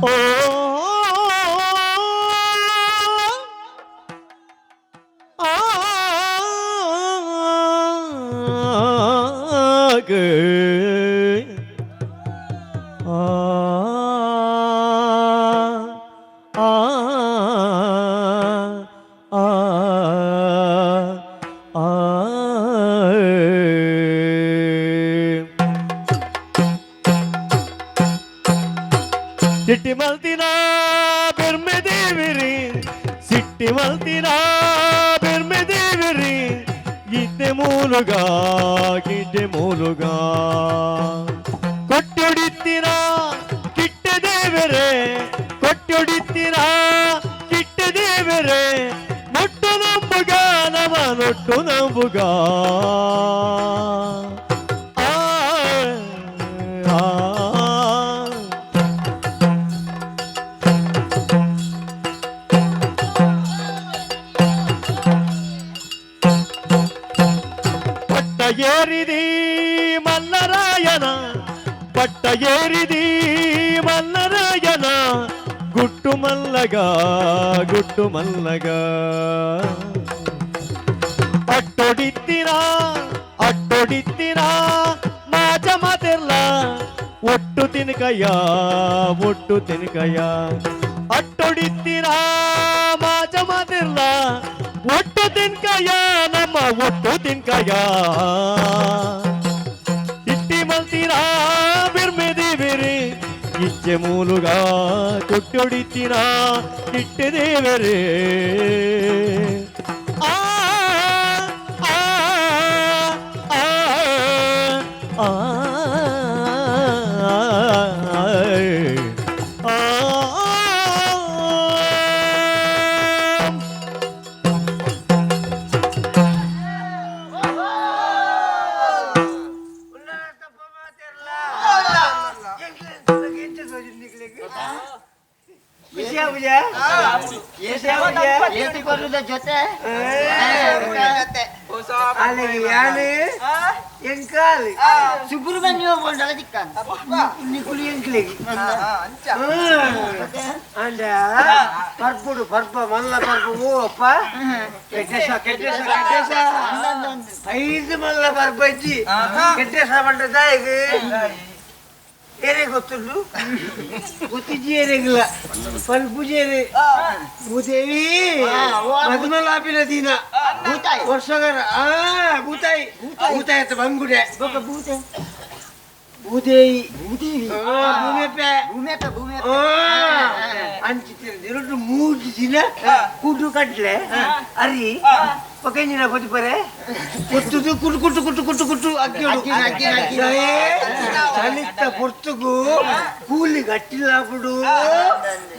ಓ ಆ ಆ ಆ ಆ. ಸಿಟ್ಟಿ ಮಲ್ತಿನ ಬೆರ್ಮೆ ದೇವಿರಿ, ಸಿಟ್ಟಿ ಮಲ್ತಿನ ಬೆರ್ಮೆ ದೇವಿರಿ, ಗಿದ್ದೆ ಮೂಲುಗ ಗಿಡ್ಡೆ ಮೂಲುಗ. ಕೊಟ್ಟೊಡಿತ್ತಿನ ಕಿಟ್ಟ ದೇವರೇ, ಕೊಟ್ಟೊಡಿತ್ತಿನ ಕಿಟ್ಟ ದೇವರೇ, ಮುಟ್ಟು ನಂಬುಗ ನಮ ನೊಟ್ಟು ನಂಬುಗ. ಆ ಆ. ಪಟ್ಟ ಏರಿದಿ ಮಲ್ಲರಾಯನ, ಪಟ್ಟ ಏರಿದಿ ಮಲ್ಲರಾಯನ, ಗುಟ್ಟು ಮಲ್ಲಗ ಗುಟ್ಟು ಮಲ್ಲಗ. ಅಟ್ಟೊಡಿತ್ತಿನ ಅಟ್ಟೊಡಿತ್ತಿನ ಮಾಜ ಮಾತೆರ್ಲ ಒಟ್ಟು ತಿನ್ಕಯ್ಯ ಒಟ್ಟು ತಿನ್ಕಯ್ಯ. ಅಟ್ಟೊಡಿತ್ತಿನ ಮಾಜ ಮಾತೆರ್ಲ ಒಟ್ಟು ತಿನ್ಕಯ್ಯ ನಮ್ಮ ಒಟ್ಟು ತಿನ್ಕಯ್ಯ. ಇಟ್ಟಿ ಮಲ್ತೀರಾ ಬಿರ್ಮೆ ದೇವರೇ, ಇಚ್ಛೆ ಮೂಲುಗ ಕೊಟ್ಟೊಡಿತೀರಾ ಇಟ್ಟೆ ದೇವರೇ. ಆ ಆ ಆ ಆ ಆ. ಜೊತೆ. ಎಂಕಾಲ್. ಸುಬ್ರಹ್ಮಣ್ಯ ಕೊಂಡಲ ದಿಕ್ಕ. ನಿಕುಲಿ ಎಂಕ್ಲೆಗ್ ಅಂಡ ಪರ್ಪುಡು ಪರ್ಪ ಮಲ್ಲ ಪರ್ಪ ಓ ಅಪ್ಪ ಕೆಟ್ಟಸ ಕೆಟ್ಟಸ ಕೆಟ್ಟಸ ಐದು ಮಲ್ಲ ಪರ್ಪ ಇಜ್ಜಿ ಕೆಟ್ಟಸ ಪಂಡ ದಾಯಗ್ ಏನೇ ಗೊತ್ತುಂಡು ಗೊತ್ತಿಜ್ಜಿ ಏನೇಗಿಲ್ಲ ಪಲ್ಪುಜೇನೆ ಭೂದೇವಿ ಮದುಮಲಾಪಿನ ದಿನ. ಭೂತಾಯಿ. ವರ್ಷಗರ ಆ ಭೂತಾಯಿ ಭೂತಾಯಿ ಅಂತ ಬಂಗುಡೆ. ಬೊಕ್ಕ ಭೂತೆ. ಭೂದೇವಿ. ಭೂದೇವಿ. ಭೂಮಿಯಪ್ಪೆ. ಭೂಮಿಯಪ್ಪ ಭೂಮಿಯಪ್ಪ. ಅಂಚಿತ್ತಿನ ದಿನೊಟ್ಟು ಮೂಜಿ ದಿನ ಕುಡು ಕಟ್ಲೆ ಅರಿ ಪೊಕೆಂಜಿನ ಕೊತಿಪರೆ ಕೊತ್ತುದು ಕುಟು ಕುಟು ಕುಟು ಕುಟು ಕುಟು ಅಕ್ಕಿ. ಅಕ್ಕಿ, ಅಕ್ಕಿ, ಅಕ್ಕಿ. ಚಳಿತ ಪೊರ್ತುಗು ಕೂಲಿ ಗಟ್ಟಿಲಾಪುಡು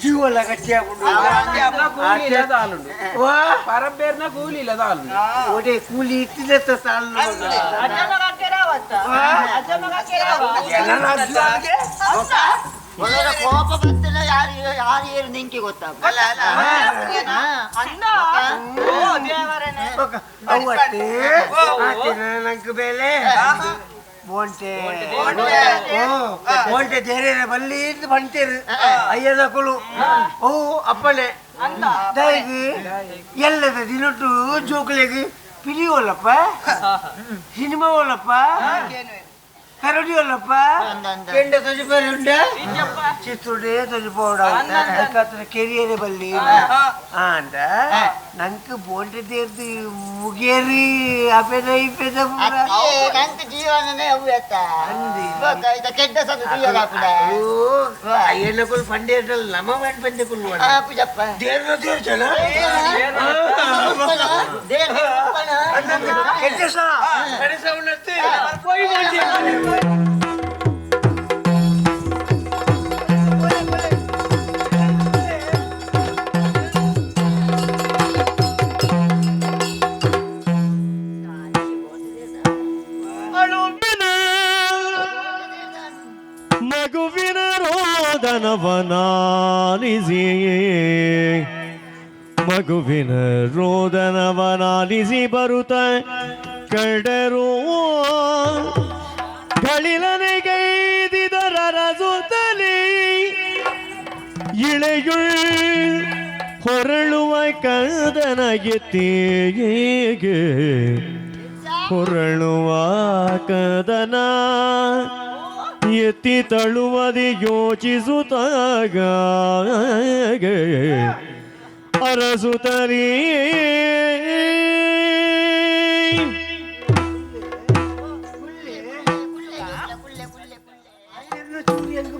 ಜೀವಲ ಗಟ್ಟಿ ಆಪುಡು. ವಾ. ಪರಬೇರ್ನ ಕೂಲಿ ಇಲ್ಲ ತಾಳು. ಒಡೆ ಕೂಲಿ ಇತ್ತಿದತ್ತ ತಾಳು. ಒಳಗ ಕೋಪ ಬರ್ತಲ್ಲ, ಯಾರು ಯಾರು ಏನು ನಿಂಗೆ ಗೊತ್ತಾಗ. ಅವತ್ತೆ ಆತಿನ ನಂಗೆ ಬೇಲೆ ಬೋಂಟೆ ಬೋಂಟೆ ದೇರೇನ ಬಲ್ಲಿ ಇಂದ್ ಬಂಟೇರು ಅಯ್ಯನಕುಲು ಓ ಅಪ್ಪಣೆ ದಾಯಿಗ್ ಎಲ್ಲದ ದಿನೊಟ್ಟು ಜೋಕುಲೆಗ್ ಪಿಲಿ ಒಲ್ಲಪ್ಪ, ಸಿನಿಮಾ ಒಲ್ಲಪ್ಪ, ಕರಡಿ ಒಲ್ಲಪ್ಪ, ಕೆಂಡ ತೊಜಿ ಉಂಡ ಚಿತ್ರುಡೆ ತೊಜಿ ಪೋಡ ಕೆರಿಯರೆ ಬಲ್ಲಿ ಅಂಡ ನಂಕ್ ಬೋಂಟೆ ದೇರ್ದು ಮುಗೇರಿ ಅಪೆದ ಇಪೆದ ಪೂರ. ನಂತ ಜೀವನನೇ ಅವು ಎತ್ತ. ಅಂದಿ. ಇದ ಕೆಡ್ಡ ಸದು ತುಯ್ಯಲಾಪುಡ. ಅಯ್ಯನಕುಲು ಪಂಡೇಟಲ್ ನಮ್ಮ ಮಂಡ್ ಪಂಡೆಕುಲು. ಪೂಜಪ್ಪ. ದೇರ್ನ ದೇರ್ ಜನ ಕೆಟ್ಟಸ ಕಡೆಸ ಉನ್ನತಿ ಹೋಯ್ ಬೋಂಟೆ. ಅಳುವಿನ ಮಗುವಿನ ರೋದನವನಾಲಿಸಿ, ಮಗುವಿನ ರೋದನವನಾಲಿಸಿ ಬರುತ್ತ ಕಡರು ಗಳಿಲನೆಗೈದಿದರ ರಸುತ್ತಲಿ. ಇಳೆಯುಳ್ ಹೊರಳುವ ಕದನ ಎತ್ತಿಗೆ ಹೊರಳುವ ಕದನ ಎತ್ತಿ ತಳುವದೆ ಯೋಚಿಸುತ್ತಾಗ ಅರಸುತ್ತಲೇ.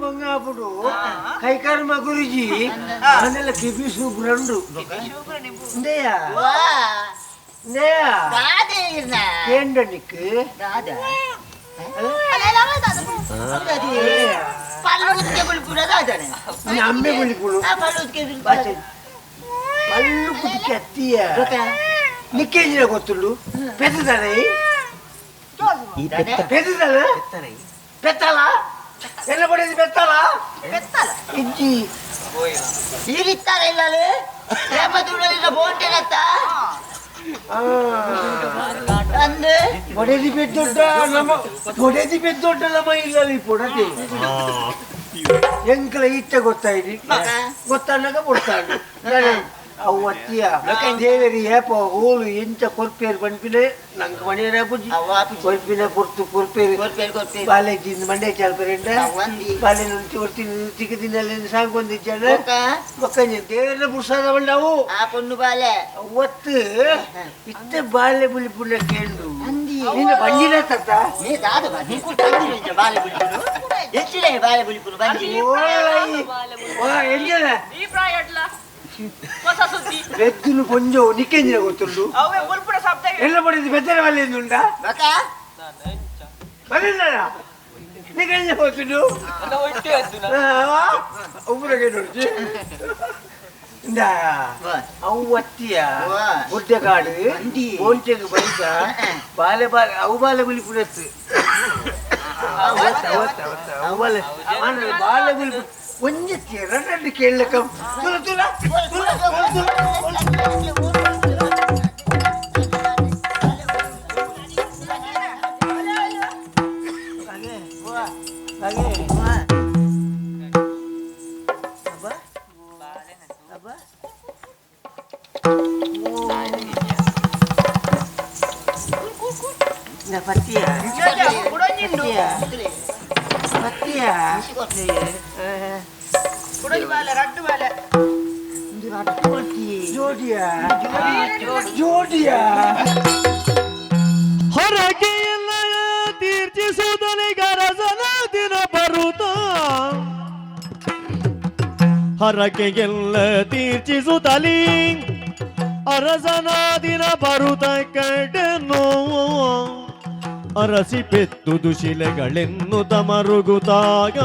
ಬಂಗಾಪುಡು ಕೈಕರ್ಮ ಗುರುಜಿ ಅದೆಲ್ಲ ಕಿಬಿ ಸೂಬ್ರಂಡು ಇಂದೆಯ ಇಂದೆಯ ಕೇಂದ್ರನಿಕ್ ಅಮ್ಮೆ ಬುಳಿಪುಡು ಪಲ್ಲು ಕುಟಿಕೆ ಅತ್ತಿಯ ನಿಕ್ಕೇಂಜಿನ ಗೊತ್ತುಂಡು ಪೆದ್ದದಾನೆ ಪೆದ್ದದಾನ ಪೆತ್ತಲ ಎಲ್ಲ ಪಡೆದು ಪೆತ್ತಲ ಪೆತ್ತಲ ಇಜ್ಜಿ ಈರಿತ್ತಾರ ಇಲ್ಲಲೇ ರೇಪತುಡಲಿನ ಬೋಂಟೆನತ್ತ ಅಂದು పొడేది పెద్దొడ్డ నమ్మ పొడేది పెద్దొడ్డ నమ్మ ఇల్లాలి పొడతే ಎಂಕಲ ಇತ್ತ ಗೊತ್ತಾಯ್ತು ಗೊತ್ತಾದಾಗ ಕೊಡ್ತಾడు ಅವು ಅತ್ತಿಯ ದೇವರಿ ಏಪ ಹೋಲು ಎಂಚ ಕೊರ್ಪೇರು ಪನ್ಪಿನ ನಂಗೆ ಮನೆಯ ಪೂಜಿ ಕೊರ್ಪಿನ ಪೊರ್ತು ಕೊರ್ಪೇರು ಕೊರ್ಪೇರು ಕೊರ್ಪೇರು ಬಾಲೆಜಿಂದ ಮಂಡ್ಯ ಚಾಲ್ಪೇರಂಡ ಒಂದಿ ಬಾಲೆ నుంచి ಒರ್ತಿನ ತಿಕ್ಕದಿನಲ್ಲಿ ಸಾಂಗೊಂದಿಜ್ಜಾನ ಒಕ್ಕಂಜ ದೇವರ ಪುರುಷಾದ ಬಂಡವು ಆ ಪೊಣ್ಣು ಬಾಲೆ ಒತ್ತು ಇತ್ತೆ ಬಾಲೆ ಬುಲಿ ಪುಣ್ಯ ಕೇಂಡು ನಿನ್ನ ಬಂಜಿನ ತತ್ತ ನೀ ದಾದ ಬಾ ನೀ ಕುಟ್ಟ ಬಾಲೆ ಬುಲಿಪುಡು ಎಚ್ಚಿಲೆ ಬಾಲೆ ಬುಲಿಪುಡು ಬಂಜಿ ಓಯ್ ಓ ಎಂಜನ ಈ ಪ್ರಾಯ ಅಡ್ಲ ಹೊಸ ಸುದ್ದಿ ಬೆದ್ದುನು ಕೊಂಜೋ ನಿಕ್ಕೆಂಜಿನ ಗೊತ್ತುಂಡು ಅವೇ ಉಲ್ಪುಡ ಶಬ್ದ ಎಲ್ಲ ಪಡೆದು ಬೆದ್ದರ ಮನೆಯಿಂದ ಬಕ ಬರಲ್ಲ ನಿಕ್ಕೆಂಜಿನ ಗೊತ್ತುಂಡು ಒಬ್ಬರಿಗೆ ನೋಡಿ ಇಂದ ಅವು ಒತ್ತಿಯ ಗುಡ್ಡೆಕಾಡು ಬೋಂಟೆಗೆ ಬೈದ ಬಾಲೆ ಬಾಲೆ ಅವು ಬಾಲೆ ಗುಲಿ ಪುಡತ್ತು ಅವು ಬಾಲೆ ಬಾಲೆ ಗುಲಿ ಒಂಜಿ ಎರಡು ಕೇಳಕ್ಕ ತುಲ ತುಲ ತುಲ ತುಲ ಹೊರಗೆಲ್ಲ ತೀರ್ಚಿಸುವುದನೆ ಗರಸನ ದಿನ ಬರುತ್ತ ಹರಕೆಗೆಲ್ಲ ತೀರ್ಚಿಸುತ್ತಲಿ ಅರಸನ ದಿನ ಬರುತ್ತ ಕಡೆನು ಅರಸಿ ಪೆತ್ತುದು ಶಿಲೆಗಳೆನ್ನುತ ಮರುಗುತ್ತಾಗ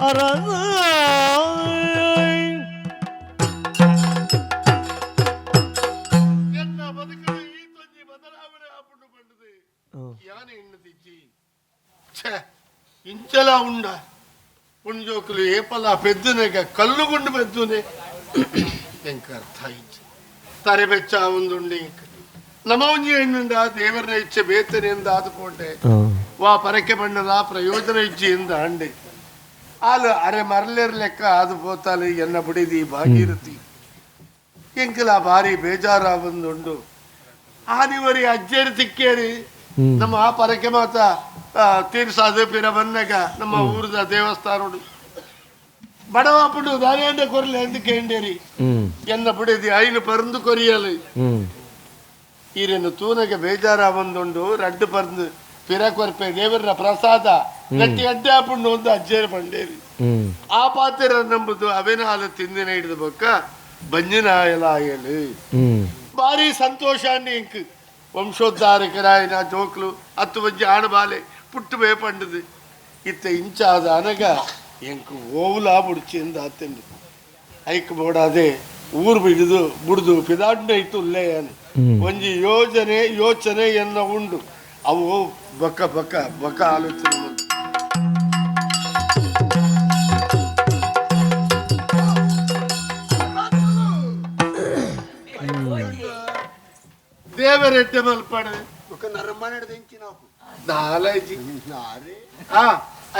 ಅರಸ. ಎನ್ನ ಬದುಕಲು ಈ ತೊಂಜಿ ಬದಲಾವಣೆ ಆಪುಂಡು ಪಂಡದು ಯಾನೆ ಎಣ್ಣದಿಜ್ಜಿ ಛೇ ಇಂಚಲ ಉಂಡ ಪುಂಜೋಕುಲು ಏಪಲ ಪೆದ್ದುನೆಗ ಕಲ್ಲುಗುಂಡು ಪೆದ್ದುನೆ ಎಂಕ ಅರ್ಥ ಇಜ್ಜಿ ತರೆ ಬೆಚ್ಚ ಒಂದುಂಡು ಇಂಕ ನಮ ಒಂಜಿ ಎಣ್ಣುಂಡ ದೇವರನ ಇಚ್ಛೆ ಬೇತನೆ ಎಂದ ಆದುಕೊಂಡೆ ವಾ ಪರಕೆ ಬಣ್ಣದ ಪ್ರಯೋಜನ ಇಜ್ಜಿ ಎಂದ ಅಂಡೆ ಆಲು ಅರೆ ಮರಲೇರ್ ಲೆಕ್ಕ ಅದು ಪೋತಾಲು ಎನ್ನ ಬುಡಿದಿ ಭಾಗೀರಥಿ ಎಂಕಲ ಭಾರಿ ಬೇಜಾರ ಬಂದುಂಡು ಆನಿವರಿ ಅಜ್ಜೇರು ತಿಕ್ಕೇರಿ ನಮ್ಮ ಆ ಪರಕೆ ಮಾತ ತೀರ್ಸಾದ ಪಿರ ಬನ್ನಗ ನಮ್ಮ ಊರದ ದೇವಸ್ಥಾನಡು ಬಡವಾಪುಡು ದಾನೇಂಡ ಕೊರ್ಲೆ ಎಂದು ಕೇಂಡೇರಿ ಎನ್ನ ಬುಡಿದಿ ಐನು ಪರಂದು ಕೊರಿಯಲು ಈರೆನ್ನು ತೂನಗ ಬೇಜಾರ ಬಂದುಂಡು ರಡ್ಡು ಪರಂದು ಪಿರ ಕೊರ್ಪೆ ದೇವರ ಪ್ರಸಾದ ಗಟ್ಟಿ ಅಡ್ಡೆ ಆಪುಂಡು ಒಂದು ಅಜ್ಜೇರು ಬಂಡೇರಿ ಆ ಪಾತ್ರ ನಂಬುದು ಅವೇನಾಲ ತಿಂದಿನ ಹಿಡಿದ ಬೊಕ್ಕ ಬಂಜಿನಾಯಲಾಯಲು ಭಾರಿ ಸಂತೋಷ ಇಂಕ್ ವಂಶೋದ್ಧಾರಕರಾಯನ ಜೋಕ್ಲು ಅತ್ತು ಬಂಜಿ ಆಣಬಾಲೆ ಪುಟ್ಟು ಬೇ ಪಂಡದು ಇತ್ತ ಇಂಚಾದ ಅನಗ ಎಂಕ್ ಓವುಲಾ ಬುಡ್ಚಿಂದ ಆತಂಡು ಐಕ್ ಬೋಡಾದೆ ಊರು ಬಿಡಿದು ಬುಡ್ದು ಪಿದಾಡ್ನ ಇತ್ತು ಉಲ್ಲೇಯನ್ ಒಂಜಿ ಯೋಜನೆ ಯೋಚನೆ ಎನ್ನ ಉಂಡು ಅವು ಬಕ್ಕ ಬಕ್ಕ ಬಕ್ಕ ಆಲೋಚನೆ ಬಂತು. ದೇವರೆಡ್ಡೆ ಮಲ್ಪಡೆ ఒక ನರಮನೆ ತೆಂಚಿನವು ನಾಲೈಜಿ ಆ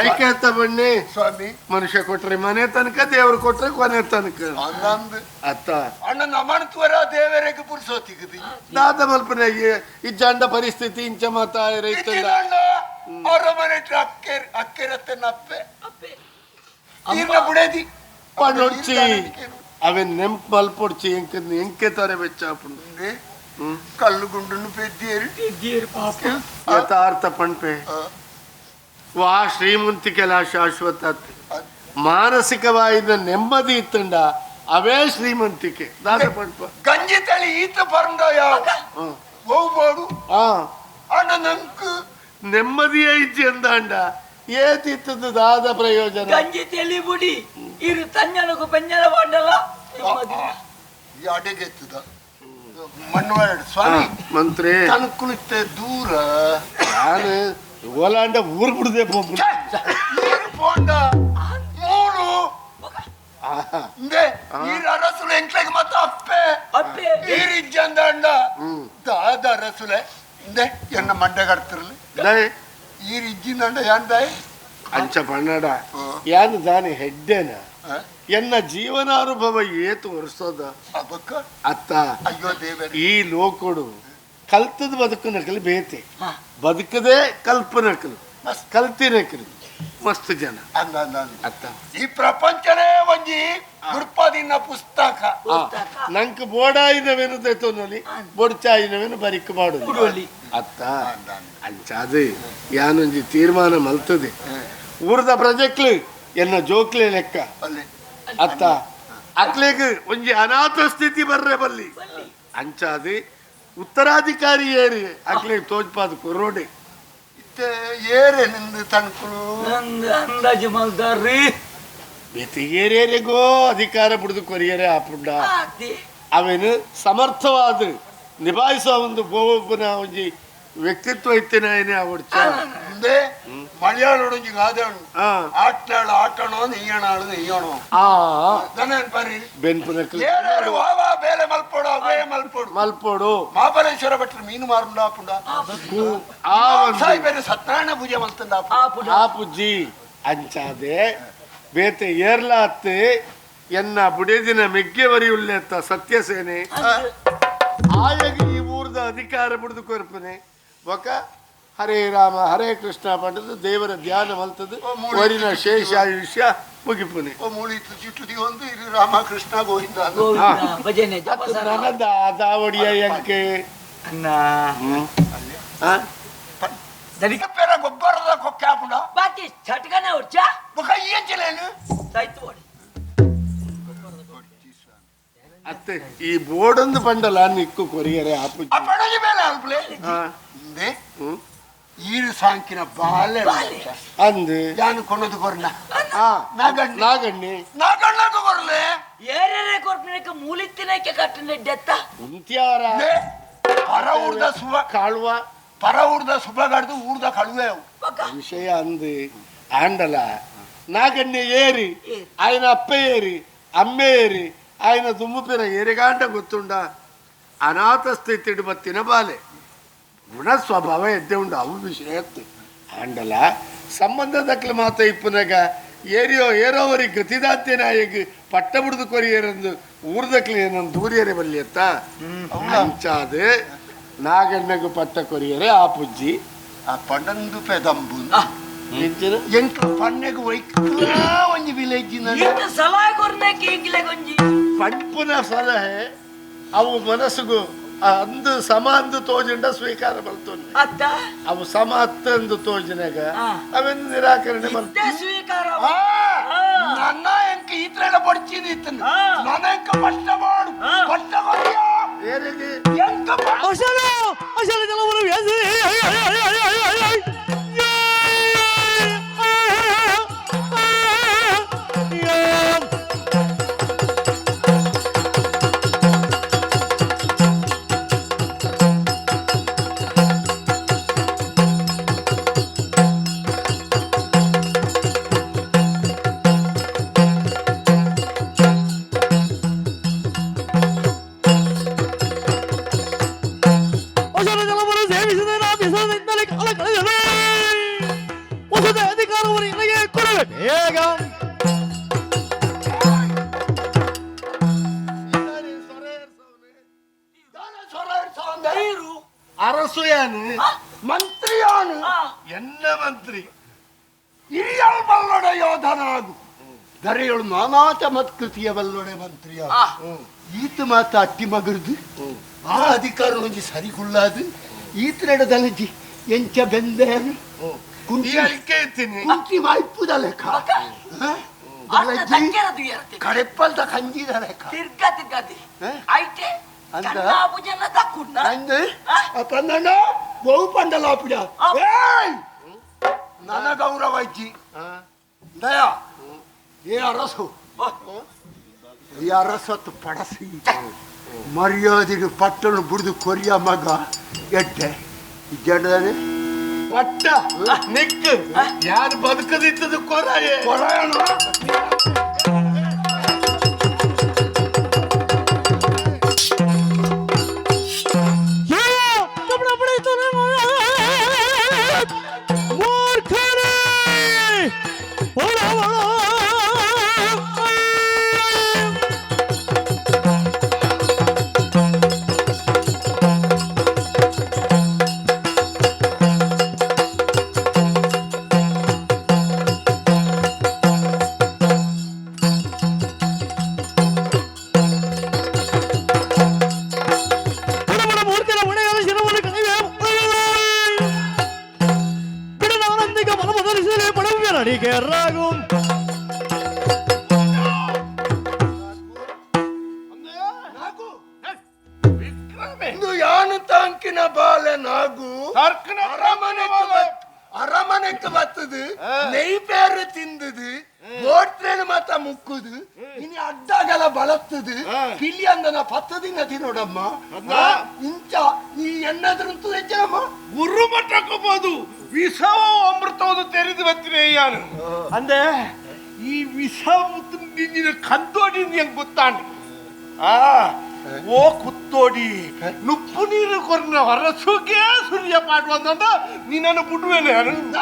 ಐಕ್ಯತ ಬಣ್ಣಿ ಸ್ವಾಮಿ. ಮನುಷ್ಯ ಕೊಟ್ರೆ ಮನೆ ತನಕ, ದೇವರು ಕೊಟ್ರೆ ಕೊನೆ ತನಕ. ಅಂದಂದು. ಅತ್ತ. ಅಣ್ಣ ನಮಣ್ತುವರ ದೇವರಿಗೆ ಪುರುಸೋತಿಗದಿ. ದಾದ ಮಲ್ಪನೆ ಇಜ್ಜಾಂಡ ಪರಿಸ್ಥಿತಿ ಇಂಚ ಮಾತ ರೈತ. ಅರಮನೆ ಅಕ್ಕೆರ್ ಅಕ್ಕೆರತ್ತೆ ನಪ್ಪೆ ಈರ್ನ ಬುಡೇದಿ. ಪಣೊಡ್ಚಿ ಅವೆ ನೆಂಪ್ ಮಲ್ಪೊಡ್ಚಿ ಎಂಕ ಎಂಕೆ ತಾರೆ ಬೆಚ್ಚಾಪುಂಡು. ಕಲ್ಲು ಗುಂಡನ್ನು ಪೆದ್ದಿಯರು. ಯಥಾರ್ಥ ಪಣ್ಪೆ ವಾ ಶ್ರೀಮಂತಿಕೆಲ ಶಾಶ್ವತ ಮಾನಸಿಕವಾಯಿನ ನೆಮ್ಮದಿ ಇತ್ತಂಡ ಅವೇ ಶ್ರೀಮಂತಿಕೆ ದಾದ ಪಣ್ಪ. ಗಂಜಿ ತಳಿ ಈತ ಪರಂಡ ಯಾವ ಹೋಗ್ಬೋಡು. ಅಣ್ಣ ನಂಕು ನೆಮ್ಮದಿಯೇ ಇಜ್ಜಿ ಅಂದಾಂಡ ಏತಿತ್ತದ ದಾದ ಪ್ರಯೋಜನ? ಗಂಜಿ ತೆಲಿ ಬುಡಿ ಇರು ತಂಜನಕು ಪೆಂಜನ ಪಾಂಡಲ. ಈ ಅಡೆಗೆತ್ತದ ಮಣ್ಣು ಸ್ವಾಮಿ. ಮಂತ್ರಿ. ತನಕುಳಿತೆ ದೂರ. ನಾನು ಓಲಾಂಡ ಊರು ಬಿಡದೆ ಪೋಪು. ನೀರು ಪೋಂಡ ಮೂರು ನೀರು ಅರಸುಲೆ ಎಂಕ್ಲೆಗ್ ಮತ್ತ ಅಪ್ಪೆ ಅಪ್ಪೆ. ಈರಿಜ್ಜಂದಾಂಡ ದಾದ ಅರಸುಲೆ ಇಂದೆ ಎನ್ನ ಮಂಡೆ ಕಡ್ತಿರ್ಲಿ ಈರಿಜ್ಜಿಂದಂಡ ಯಾಂದಾಯ್. ಅಂಚ ಪಣ್ಣಡ ಯಾನು ದಾನಿ ಹೆಡ್ಡೇನ ಎನ್ನ ಜೀವನಾನುಭವ ಏತು ವರ್ಷದ ಅತ್ತ. ಅಯ್ಯೋ ದೇವರೇ. ಈ ಲೋಕೊಡು ಕಲ್ತದ ಬದುಕು ನಕಲು ಬೇತೆ ಬದುಕದೆ ಕಲ್ಪನಕಲು ಕಲ್ತಿನಕಲು ಮಸ್ತ್ ಜನ ಅತ್ತ. ಈ ಪ್ರಪಂಚನೇ ಒಂಜಿ ಗುರ್ಪದಿನ ಪುಸ್ತಕ. ನಂಗೆ ಬೋಡಾಯಿನವೇನು ತೈತೊಂದಲ್ಲಿ ಬೊಡ್ಚಾಯಿನವೇನು ಬರಿಕ್ ಮಾಡುದು ಅತ್ತ. ಅಂಚಾದು ಯಾನೊಂಜಿ ತೀರ್ಮಾನ ಮಲ್ತದೆ ಊರ್ದ ಪ್ರಜೆಕ್ಲು ಎನ್ನ ಜೋಕ್ಲೆ ಲೆಕ್ಕ ಅತ್ತ. ಅಕ್ಲೆಗ್ ಒಂಜಿ ಅನಾಥ ಸ್ಥಿತಿ ಬರ್ರೆ ಬಲ್ಲಿ ಅಂಚಾದು ಉತ್ತರಾಧಿಕಾರಿ ಏರಿ ಅಕ್ಲೆಗ್ ತೋಜ್ಪಾದ ಕೊರೋಡೆ. ಏರೆ ನಿಂದು ತನ್ಕುಲು ಅಂದಾಜು ಮಲ್ದಾರ್ರಿ. ಬೇತೆ ಏರೇರಿಗೋ ಅಧಿಕಾರ ಬಿಡುದು ಕೊರಿಯರೆ ಆಪುಂಡ ಅವೇನು ಸಮರ್ಥವಾದ ನಿಭಾಯಿಸುವ ಒಂದು ಬೋಬನ ಒಂಜಿ ವ್ಯಕ್ತಿತ್ವ ಇತ್ತಿನ ಅವಡ್ಚ. ಮಲಯಾಳೊಡೊಂಜಿ ಗಾದೆಣು ಆಟ್ಲಾಳು ಆಟಣೋ ನೆಯ್ಯಣಾಳು ನೆಯ್ಯಣೋ ಬೆನ್ಪುನಕ್ಲು ಏರೇರು ವಾವಾ ಬೇಲೆ ಮಲ್ಪೋಡು ಅವೇ ಮಲ್ಪೋಡು ಮಲ್ಪೋಡು. ಮಹಾಬಲೇಶ್ವರ ಭಟ್ರು ಮೀನು ಮಾರುಂಡ ಆಪುಂಡ ಸಾಯಿಬೇರೆ ಸತ್ಯನಾರಾಯಣ ಪೂಜೆ ಮಲ್ತಂಡ ಆಪುಜ್ಜಿ. ಅಂಚಾದೆ ಬೇತೆ ಏರ್ಲಾತ್ ಎನ್ನ ಬುಡೇದಿನ ಮೆಗ್ಗೆ ವರಿಯುಲ್ಲೆತ್ತ ಸತ್ಯಸೇನೆ ಆಯಗ ಈ ಊರ್ದ ಅಧಿಕಾರ ಬಿಡುದು ಕೊರ್ಪನೆ ಬೊಕ ಹರೇ ರಾಮ ಹರೇ ಕೃಷ್ಣ ಪಂಡದು ದೇವರ ಧ್ಯಾನ ಮಲ್ತದು ವರಿನ ಶೇಷಾಯುಷ್ಯ ಮುಗಿಪುನೆ. ಒಂದು ರಾಮ ಕೃಷ್ಣ ಗೋವಿಂದ ಭಜನೆ ದಾವಡಿಯ ಎಂಕೆ ಗೊಬ್ಬರದ ಕೊಕ್ಕೆ ಆಪುಂಡ ಬಾಕಿ ಚಟ್ಕನೆ ಉರ್ಚ ಬೊಕ ಎಂಚಲೇನು ಸೈತು ಓಡಿ. ಅತ್ತೆ ಈ ಬೋರ್ಡೊಂದು ಬಂಡಲ ನಿಕ್ಕು ಕೊರಿಯರೆ ಆಪು ಪಡಜಿ ಮೇಲೆ ಅಲ್ಪಲೆ ಈರು ಸಾಂಕಿನ ಬಾಲೆ ಅಂದು ಯಾನು ಕೊನದು ಕೊರ್ನ ನಾಗಣ್ಣಿ ನಾಗಣ್ಣಿ ನಾಗಣ್ಣకు ಕೊರ್ಲೆ ಏರೇರೆ ಕೊರ್ಪನಕ್ಕೆ ಮೂಲಿತ್ತಿನಕ್ಕೆ ಕಟ್ಟನೆ ಡೆತ್ತ ಉಂತ್ಯಾರ ಪರ ಊರ್ದ ಸುವ ಕಾಳುವ ಪರ ಊರ್ದ ಸುಬಗಾಡ್ದು ಊರ್ದ ಕಳುವೆ ವಿಷಯ ಅಂದು ಆಂಡಲ ನಾಗಣ್ಣಿ ಏರಿ ఆయన ಅಪ್ಪೆ ಏರಿ ಅಮ್ಮೆ ಏರಿ ఆయన ದುಮ್ಮು ಪಿರ ಏರಿಗಾಂಡ ಗೊತ್ತುಂಡ ಅನಾಥ ಸ್ಥಿತಿ ಬತ್ತಿನ ಬಾಲೆ ಗುಣ ಸ್ವಭಾವ ಎದ್ದೆ ಉಂಡು ಅವು ವಿಷಯ ಆಂಡಲ ಸಂಬಂಧದಕ್ಲು ಮಾತ ಇಪ್ಪುನಗ ಏರಿಯೋ ಏರೋವರಿ ಗತಿದಾಂತೆ ನಾಯಗ್ ಪಟ್ಟ ಬಿಡ್ದು ಕೊರಿಯರಂದು ಊರ್ದಕ್ಲು ಏನಂದು ದೂರಿಯರೆ ಬಲ್ಲಿಯತ್ತ ಅಂಚಾದು ನಾಗಣ್ಣಗೂ ಪಟ್ಟ ಕೊರಿಯರೆ ಆ ಪುಜ್ಜಿ ಆ ಪಂಡಂದು ಪೆದಂಬು ಎಂಕ್ಲ ಪಣ್ಣೆಗ್ ಒಯ್ಕ್ಲಾ ಒಂಜಿ ವಿಲೇಜ್ ಈತ ಸಲಹೆ ಕೊರ್ನಕ್ಕೆ ಎಂಕ್ಲೆ ಗೊಂಜಿ ಪಂಪುನ ಸಲಹೆ ಅವು ಮನಸ್ಸುಗು ಅಂದು ಸಮ ಅಂದು ತೋಜಂಡ ಸ್ವೀಕಾರ ಮಲ್ತೊಂದು ಅತ್ತ ಅವು ಸಮ ಅತ್ತಂದು ತೋಜಿನಾಗ ಅವೆನ್ ನಿರಾಕರಣೆ ಮಲ್ತ ಸ್ವೀಕಾರ ನನ್ನ ಎಂಕ ಈತ್ರೆಡ ಬಡ್ಚಿದಿ ಇತ್ತನ ನನ್ನ ಎಂಕ ಪಟ್ಟ ಮಾಡು ಪಟ್ಟ ಕೊರಿಯ ಏರಿಗೆ ಎಂಕ ಅಶಲ ಅಶಲ ಜಲವನು ವ್ಯಾಸ ಅರಸುಯಾನು ಮಂತ್ರಿಯಾನು ಎನ್ನ ಮಂತ್ರಿ ಇರಿಯಲ್ ಬಲ್ಲೊಡೆ ಯೋಧನಾಗು ದರೆಯಳು ನಾನಾ ಚಮತ್ಕೃತಿಯ ಬಲ್ಲೊಡೆ ಮಂತ್ರಿಯ ಈತ ಮಾತ ಅಟ್ಟಿ ಮಗರ್ದು ಆ ಅಧಿಕಾರ ಒಂಜಿ ಸರಿಗುಳ್ಳಾದು ಈತನೆಡದಲಜಿ ಎಂಚ ಬೆಂದೇನು ಕುಂಟಿ ಕುಂಟಿ ಮಾಯ್ಪುದ ಲೆಕ್ಕ ಕಡೆಪ್ಪಲ್ದ ಕಂಜಿದ ಲೆಕ್ಕ ತಿರ್ಗಾ ತಿರ್ಗಾತಿ ಐತೆ ಪಂದಣ್ಣ ಬಹು ಪಂಡಲಾಪುಡ ನನ್ನ ಗೌರವ ಇಜ್ಜಿ ದಯಾ ಏ ಅರಸು ಈ ಅರಸತ್ತು ಪಡಸಿ ಮರ್ಯಾದೆಗೆ ಪಟ್ಟಣ ಬುಡಿದು ಕೊರಿಯ ಮಗ ಎಟ್ಟೆ ಇಜ್ಜಂಡದಾನೆ ಪಟ್ಟ ನಿಕ್ ಯಾರು ಬದುಕದಿತ್ತದು ಕೊರಾಯೆ ಕೊರಾಯಣ ಅರಮನೆக்கு ಬತ್ತದು ನೆಯ್ ಪೇರು ತಿಂದದು ಬೋಟ್ರೇನು ಮಾತ ಮುಕ್ಕುದು ಇನಿ ಅಡ್ಡಗಲ ಬಳತ್ತದು ಪಿಲಿ ಅಂದನ ಪತ್ತದಿನ ತಿನ್ನೋಡಮ್ಮ ಇಂಚ ಈ ಎಣ್ಣದ್ರಂತೂ ಹೆಚ್ಚಮ್ಮ ಗುರು ಮಟ್ಟಕ್ಕೋದು ವಿಷವೋ ಅಮೃತವನ್ನು ತೆರೆದು ಬರ್ತೀನಿ ಯಾನು ಅಂದೆ ಈ ವಿಷ ನಿನ್ನ ಕಂದೋಡಿ ಹೆಂಗ್ ಗೊತ್ತಾನೆ ಆ ಓ ಕುತ್ತೋಡಿ ನುಪ್ಪು ನೀರು ಕೊರ್ನ ಹೊರಸುಗೆ ಸೂರ್ಯ ಪಾಡುವಂತ ನೀನನ್ನು ಬಿಡುವೇನೆ ನಿನ್ನ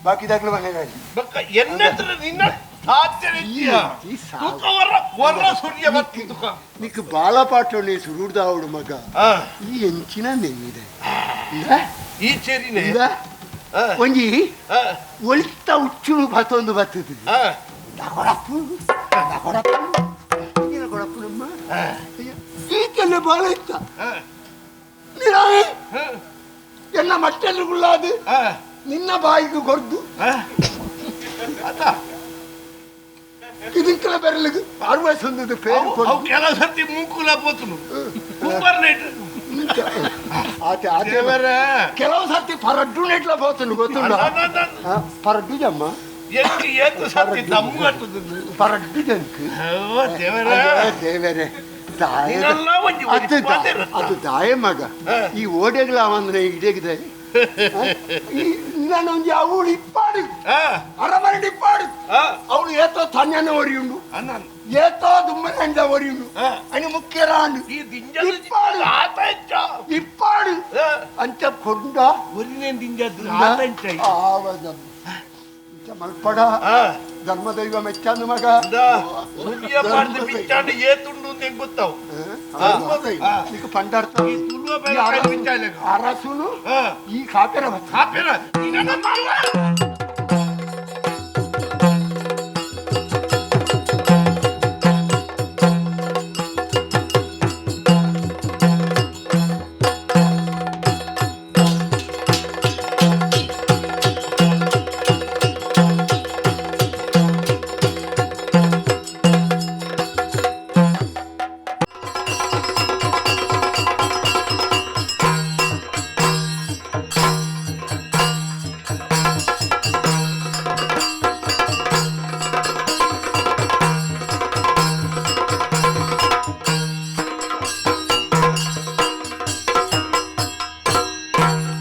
ಬಾಕಿದಾಗ್ಲೂ నీకు బాలపాటు సురుడుదావుడు మగ ఈ ఎంచిన నెయ్యిದೆ ಈ ಚೆರಿನೆ ಒಂಜಿ ಒಳಿತ ಉಚ್ಚುನು ಬತ್ತೊಂದು ಬತ್ತದು ಕೊಡಪ್ಪು ಕೊಡಪ್ಪು ಕೊಡಪ್ಪು ಈಕೆಲ್ಲ ಬಾಳ ಇತ್ತ ಎನ್ನ ಮಟ್ಟೆಲ್ಲ ಗುಳ್ಳಾದು ನಿನ್ನ ಬಾಯಿಗೆ ಕೊರ್ದು ಇದಕ್ಕೆಲ್ಲ ಬೆರಳಿಗೆ ಆರು ವಯಸ್ಸು ಪೇರು ಕೆಲವು ಸರ್ತಿ ಮೂಕುಲ ಪೋತುನು ಕೆಲವು ಸರ್ತಿ ಪರಡ್ಡು ನೆಟ್ಲ ಪೋತುನು ಗೊತ್ತುಂಡ ಪರಡ್ಡು ಜಮ್ಮ ಪರಡ್ಡು ಜಂಕ್ ದೇವರೇ ಅದು ದಾಯ ಮಗ ಈ ಓಡೆಗಳ ಅಂದ್ರೆ ಇಡೇಗಿದೆ ನಾನೊಂದು ಅವಳು ಇಪ್ಪಾಡು ಅರಮನೆ ಇಪ್ಪಾಡು ಅವಳು ಏತೋ ತನ್ಯನ ಒರಿಯುಂಡು ಏತೋ ದುಮ್ಮನ ಒರಿಯುಂಡು అని ಮುಖ್ಯರಾಂಡು ಇಪ್ಪಾಡು ಇಪ್ಪಾಡು ಅಂಚ ಕೊಂಡ ಮಲ್ಪಡ ಧರ್ಮದೈವ ಮೆಚ್ಚಾನು ಮಗ ಗೊತ್ತಾವು నీకు పండార్త అరసును ఈ కాపెర ಕಾಪೆರ